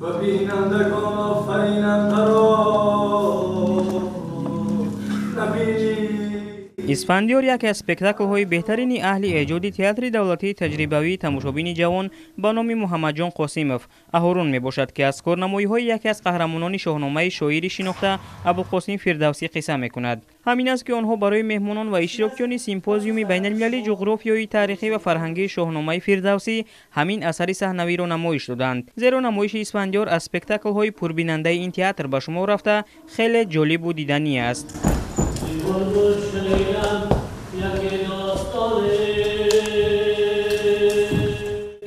Ва бинандагон офаринандаро набинӣ. Исфандиёр яке аз спектаклҳои беҳтарини аҳли эҷоди театри давлатии таҷрибавии тамошобини ҷавон ба номи Муҳаммадҷон Қосимов Аҳурун мебошад, ки аз корнамоиҳои яке аз қаҳрамонони шоҳномаи шоири шинохта Абуқосим Фирдавсӣ қисса мекунад. Ҳамин аст, ки онҳо барои меҳмонон ва иштирокчиёни симпозиуми байналмилалии ҷуғрофиёи таърихӣ ва фарҳангии шоҳномаи Фирдавсӣ ҳамин асари саҳнавиро намоиш доданд. Зеро намоиши Исфандиёр аз спектаклҳои пурбинандаи ин театр ба шумор рафта, хеле ҷолибу диданӣ аст.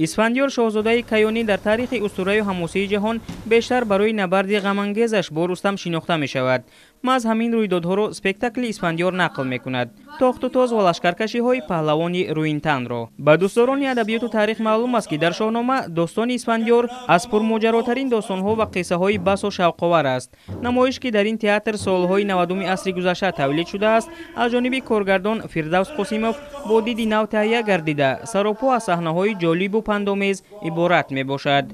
Исфандиёр шоҳзодаи каёнӣ дар таърихи устураю ҳамосии ҷаҳон бештар барои набарди ғамангезаш бо Рустам шинохта мешавад. Маҳз ҳамин рӯйдодҳоро спектакли Исфандиёр нақл мекунад, тохту тоз ва лашкаркашиҳои паҳлавони рӯинтанро. Ба дӯстдорони адабиёту таърих маълум аст, ки дар шоҳнома достони Исфандиёр аз пурмоҷаротарин достонҳо ва қиссаҳои басо шавқовар аст. Намоиш, ки дар ин театр солҳои 90-уми асри гузашта тавлид шудааст, аз ҷониби коргардон Фирдавс Қосимов бо диди нав таҳия гардида, саропо аз саҳнаҳои ҷолибу пандомез иборат мебошад.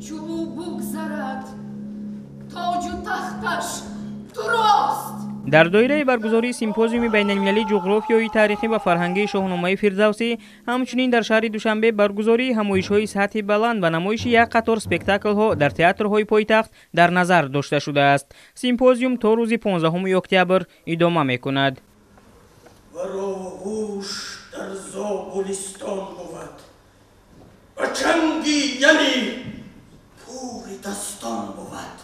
Чу бугзарад тоҷу тахташ турост. Дар доираи баргузории симпозиуми байналмилалии ҷуғрофиёи таърихӣ ва фарҳангии шоҳномаи Фирдавсӣ, ҳамчунин дар шаҳри Душанбе баргузории ҳамоишҳои сатҳи баланд ва намоиши як қатор спектаклҳо дар театрҳои пойтахт дар назар дошта шудааст. Симпозиум то рӯзи 15 октябр идома мекунад. Ва роҳуш дар Зобулистон бувад, ва чанги яли пури дастон бувад.